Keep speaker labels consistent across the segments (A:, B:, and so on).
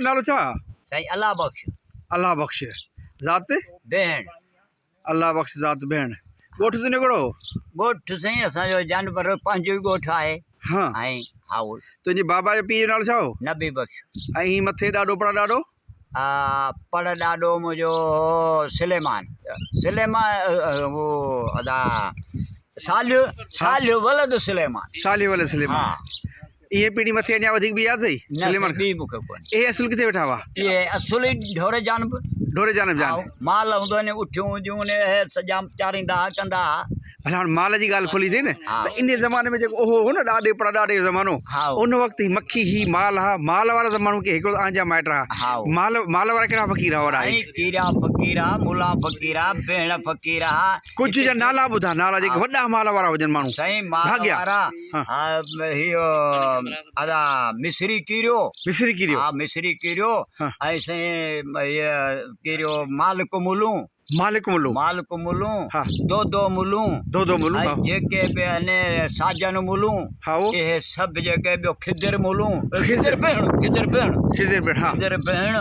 A: نالو ڇا؟
B: سائين الله بخش.
A: الله بخش ذات؟
B: بيهڻ.
A: الله بخش ذات بيهڻ. ڳوٺ تنهنجو ڪهڙو هو؟
B: ڳوٺ سائين اسان جو جانور پنهنجو ئي ڳوٺ آهي.
A: ها.
B: ۽ هائو.
A: تنهنجي بابا جو پيء جو نالو ڇا هو؟
B: نبي بخش.
A: ۽ هي مٿي ڏاڏو پڙ ڏاڏو؟
B: پڙ ڏاڏو منهنجو هو سليمان سليمان هو ادا صالح صالح ولد سليمان.
A: صالح ولد سليمان.
B: ها.
A: اهي پيڙهي مٿي اڃا وڌيڪ به ياد اٿئي؟
B: نه سائين ٻي مون کي ڪونهي.
A: اهي اصل ڪٿي ويٺا هئا؟
B: اهي اصل ئي ڍوري جانب.
A: ڍوري جانب جان.
B: مال هوندو هن اٺيون هونديون هن اهي سڄا چاريندا ها ڪندا ها.
A: ڀلا هاڻ مال جي ڳالهه کولي اٿئي نه ته انهي زماني ۾ جيڪو اهو هو نه ڏاڏي پڙڏاڏي جو زمانو ان وقت هي مکي هي مال ها مال وارا ته ماڻهو ڪي هڪڙو ته آنجا مائٽ ها مال مال وارا ڪهڙا فقير ها وڏا
B: سائين ڪيريا فقير ها ملا فقير ها بيهڻ فقير ها
A: ڪجهه جا نالا ٻڌا نالا جيڪي وڏا مال وارا هجن ماڻهو
B: سائين مال وارا ها هي ادا مصري ڪيريو
A: مصري ڪيريو
B: ها مصري ڪيريو ۽ سائين هي ڪيريو مالڪ ملون
A: مالڪ ملون.
B: مالڪ ملون، دودو ملون،
A: دودو ملون،
B: ۽ جيڪي به آهن ساجن ملون، اهي سڀ جيڪي ٻيو خضر ملون، خضر بهڻ، خضر بهڻ،
A: خضر بهڻ، ها،
B: خضر بهڻ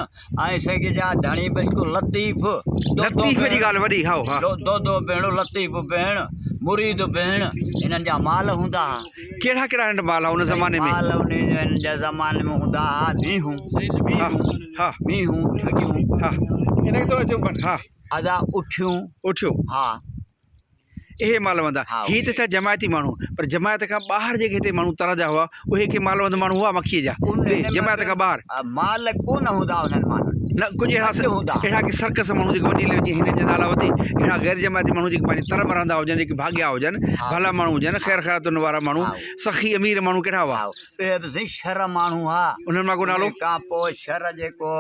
B: ۽ سائين جا ڌڻي بخش لطيف،
A: لطيف جي ڳالهه وڏي، هائو، ها،
B: دودو بهڻ، لطيف بهڻ، مريد بهڻ، انهن جا مال هوندا ها.
A: ڪهڙا ڪهڙا هن وٽ مال ها ان زماني ۾؟
B: مال انهن جي زماني ۾ هوندا ها مينهون، مينهون،
A: ها.
B: مينهون، ڍڳيون.
A: ها. ان کي ٿورو چپ ڪر. ها.
B: ادا اٺيون.
A: اٺيون.
B: ها.
A: اهي مالوند ها. هي ته ٿيا جماعتي ماڻهو پر جماعت کان ٻاهر جيڪي هتي ماڻهو تر جا هئا اهي ڪي مالوند ماڻهو هئا مکيء جا جماعت کان ٻاهر.
B: مال ڪونه هوندا انهن ماڻهن.
A: نه ڪجهه اهڙا
B: هوندا.
A: اهڙا ڪي سرڪس ماڻهو جيڪي وڏي ليول جيئن هنن جا نالا وتي اهڙا غير جماعتي ماڻهو جيڪي پنهنجي تر ۾ رهندا هجن جيڪي ڀاڳيا هجن ڀلا ماڻهو هجن خير خيراتن وارا ماڻهو سخي امير ماڻهو ڪهڙا هئا.
B: اهي به سائين شر ماڻهو هئا.
A: انهن مان ڪو نالو؟
B: انهي کان پوء شر جيڪو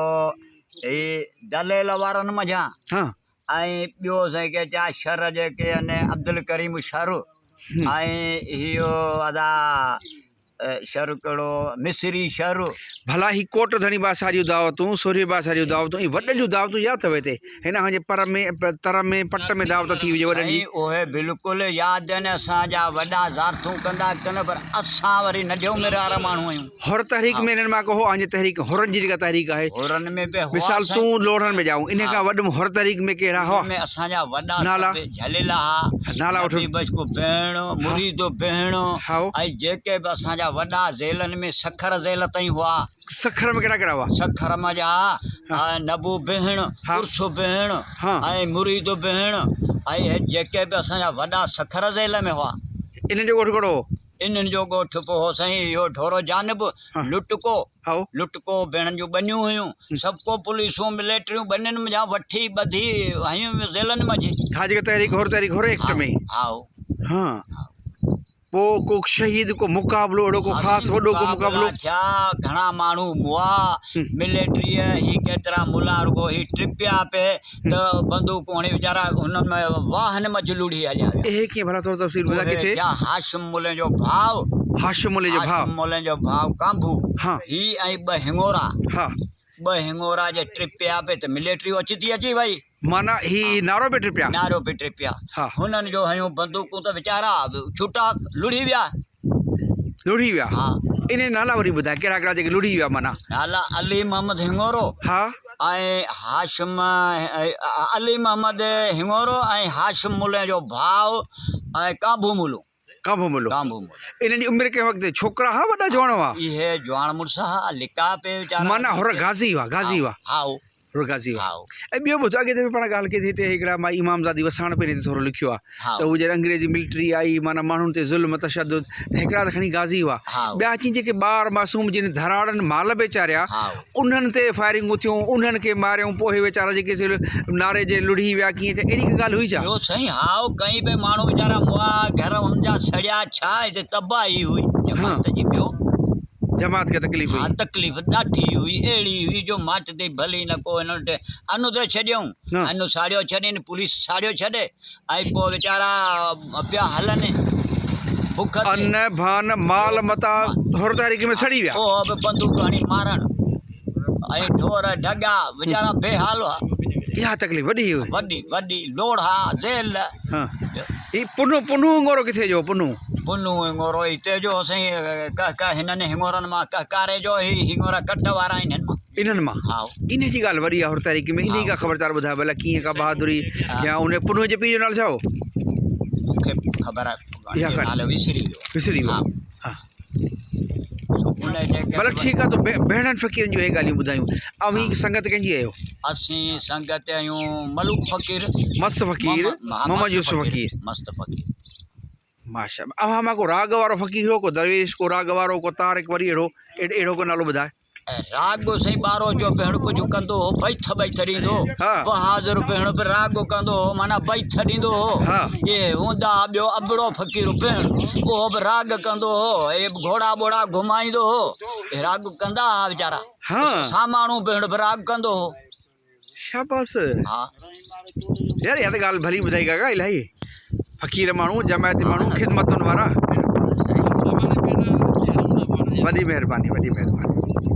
B: هي دليل وارن منجهان ۽ ٻيو سائين ڪي چا شر جيڪي آهن عبدالڪريم شر ۽ اهو ادا شر ڪهڙو مصري شر.
A: ڀلا هي ڪوٽ ڌڻي بادشاهه جون دعوتون، سورهيه بادشاهه جون دعوتون ۽ وڏن جون دعوتون ياد اٿو هتي؟ هن اوهان جي پر ۾، تر ۾، پٽ ۾ دعوت ٿي هجي وڏن جي.
B: سائين اهي بلڪل ياد آهن اسان جا وڏا زارٿون ڪندا ڪن پر اسان وري ننڍي عمر وارا ماڻهو آهيون.
A: حر تحريڪ ۾ انهن مان ڪو هو اوهان جي تحريڪ حرن جي جيڪا تحريڪ آهي
B: حرن ۾ به هئا
A: مثال
B: سائين.
A: تون لوڙهن ۾ ڄائون انهي کان وڏ حر تحريڪ ۾ ڪهڙا هئا.
B: انهن ۾ اسان جا وڏا
A: نالا.
B: سڀ جهليل ها
A: نالا وٺو.
B: نبي بخش بهڻ، مريد بهڻ
A: هائو.
B: ۽ جيڪي به اسان جا وڏا زيلن ۾ سکر زيل تائين هئا.
A: سکر ۾ ڪهڙا ڪهڙا هئا؟
B: سکر منجها نبو بهڻ، عرس بهڻ ۽ مريد بهڻ ۽ اهي جيڪي به اسان جا وڏا سکر ضلع ۾ هئا.
A: انهن جو ڳوٺ ڪهڙو هو؟
B: انهن جو ڳوٺ به هو سائين اهو ڍورو جانب، لٽڪو، لٽڪو بهڻن جون ٻنيون هيون، سڀ ڪو پوليسون مليٽريون ٻنين منجهان وٺي ٻڌي هنيون ضلعن منجهه.
A: ها جيڪا تحريڪ حر تحريڪ حر ايڪٽ ۾.
B: هائو.
A: ها. پوء ڪو شهيد ڪو مقابلو اهڙو ڪو خاص وڏو ڪو مقابلو.
B: مقابلا ٿيا گهڻا ماڻهو مئا ملٽريء هي ڪيترا ملا رڳو هي ٽپيا پئي ته بندوقون هڻي ويچارا هنن ۾ واهن منجهه لڙهي هليا ويا.
A: اهي ڪيئن ڀلا ٿورو تفصيل ٻڌاء ڪٿي.
B: اهي ٿيا هاشم ملين جو ڀاء.
A: هاشم ملين جو ڀاء.
B: هاشم ملين جو ڀاء ڪانڀو.
A: ها.
B: هي ۽ ٻه هڱورا.
A: ها.
B: ٻه هڱورا جي ٽپيا پئي ته ملٽري اوچتي اچي وئي.
A: معنيٰ هي نارو به ٽپيا.
B: نارو به ٽپيا.
A: ها.
B: هنن جو هنيون بندوقون ته ويچارا ڇٽا لڙهي ويا.
A: لڙهي ويا.
B: ها.
A: انهن نالا وري ٻڌاء ڪهڙا ڪهڙا جيڪي لڙهي ويا معنيٰ.
B: نالا علي محمد هڱورو.
A: ها.
B: ۽ هاشم علي محمد هڱورو ۽ هاشم ملين جو ڀاء ۽ ڪانڀو ملو.
A: ڪانڀو ملو.
B: ڪانڀو ملو.
A: انهن جي عمر ڪنهن وقت ڇوڪرا ها وڏا جواڻ هئا؟
B: اهي جواڻ مڙس ها، لڪا پئي ويچارا.
A: معنيٰ حر غازي هئا، غازي هئا.
B: هائو.
A: حر غازي هئا.
B: هائو.
A: ۽ ٻيو ٻڌ اڳي دفعي پاڻ ڳالهه ڪئي ٿي هتي هڪڙا مائي امام زادي وساڻ پڻ هتي ٿورو لکيو آهي
B: هائو.
A: ته هو جڏهن انگريزي ملٽري آئي معنيٰ ماڻهن تي ظلم تشدد ته هڪڙا ته کڻي غازي هئا
B: هائو.
A: ٻيا چين جيڪي ٻار معصوم جن ڌراڙن مال پئي چاريا
B: هائو.
A: انهن تي فائرنگون ٿيون، انهن کي ماريائون، پوء اهي ويچارا جيڪي سي نعري جي لڙهي ويا ڪيئن ٿيا، اهڙي ڪا ڳالهه هئي ڇا؟
B: ٻيو سائين هائو ڪئين پئي ماڻهو ويچارا مئا، گهر انهن جا سڙيا، ڇا هتي تباهي هئي جماعت جي ٻيو.
A: جماعت کي تڪليف هئي.
B: ها تڪليف ڏاڍي هئي، اهڙي هئي جو ماٽ تي ڀلي نه ڪو هنن وٽ ان تي ڇڏيائون، ان ساڙيو ڇڏين، پوليس ساڙيو ڇڏي ۽ پوء ويچارا پيا هلن بک تي.
A: ان، ڀان، مال متاع حر تحريڪ ۾ سڙي ويا.
B: پوء به بندوق هڻي مارڻ ۽ ڍور ڍڳا ويچارا بي حال هئا.
A: اها تڪليف وڏي هئي.
B: وڏي وڏي لوڙها زيل.
A: ها هي پنهون پنهون هڱورو ڪٿي جو پنهون.
B: پنهون هڱورو هتي جو سائين ڪه ڪه هنن هڱورن مان ڪهڪاري جو هي هڱورا ڪٽ وارا آهن هن مان.
A: انهن مان
B: ها.
A: انهي جي ڳالهه وڏي آهي حر تحريڪ ۾ انهي ڪا خبر چار ٻڌايو ڀلا ڪيئن ڪا بهادري يا ان پنهون جي پيء جو نالو ڇا هو؟
B: مون کي خبر
A: اها ڪانه
B: نالو وسري ويو.
A: وسري ويو. ها. ڀلا ٺيڪ آهي تو ڀيڻن فقيرن جون اهي ڳالهيون ٻڌايون اوهين سنگت ڪنهن جي آهيو؟
B: اسين سنگت آهيون ملوڪ فقير.
A: مست فقير محمد يوسف فقير.
B: مست فقير.
A: ماشاء الله اوهان مان ڪو راڳ وارو فقير هو ڪو درويش ڪو راڳ وارو ڪو طارق وري اهڙو اهڙو ڪو نالو ٻڌاء.
B: راڳ سائين ٻاروچو پهڻ ڪجهه ڪندو هو بيٿ بيٿ ڏيندو
A: ها.
B: بهادر پهڻ به راڳ ڪندو هو معنيٰ بيٿ ڏيندو هو
A: ها.
B: اهي هوندا ها ٻيو ابڙو فقير پهڻ اهو به راڳ ڪندو هو اهي به گهوڙا ٻوڙا گهمائيندو هو اهي راڳ ڪندا ها ويچارا
A: ها.
B: ساماڻو پهڻ به راڳ ڪندو هو.
A: شاباس
B: ها.
A: يار اها ته ڳالهه ڀلي ٻڌائي ڪاڪا الاهي فقير ماڻهو جماعتي ماڻهو خدمتن وارا وڏي مهرباني وڏي مهرباني.